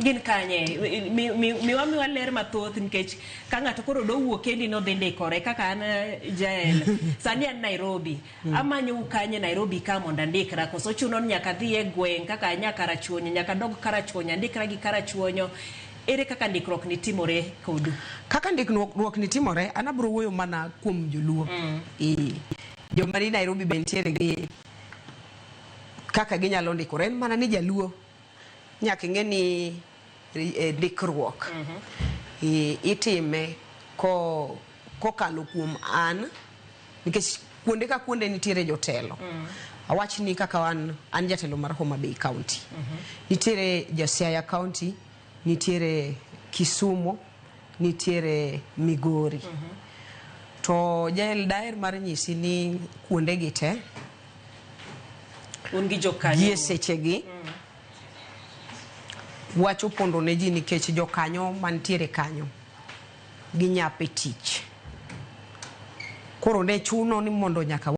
Gin kanye? Miwa miwa ler mathoth nikech ka ng'ato koro dowuok kendi nodhi ndikore kaka an Jael. Sani an Nairobi. Amanyou kanye Nairobi ka mondo andikra koso chuno ni nyaka adhi e gweng' kaka anya Karachuonyo nyaka adog Karachuonyo andikra gi Karachuonyo. Ere kaka ndikruok ni timore kodu? Kaka ndikruok ni timore, an abiro wuoyo mana kuom joluo. Ee, joma ni Nairobi be nitiere gi kaka ginyalo ndikore. En mana ni jaluo nyaka ing'e ni ndikruok itime ko kokalo kuom an nikech kuonde ka kuonde nitiere jotelo. Awach ni kaka an, an jatelo mar Homa Bay County. Nitiere ja Siaya County, nitiere Kisumu, nitiere Migori. To Jael daher mar nyisi ni kuonde gi te Un gi jokanyo. gie sechegi wach opondo ne ji nikech jokanyo mantiere kanyo ginyap e tich. Koro ne chuno ni mondo nyaka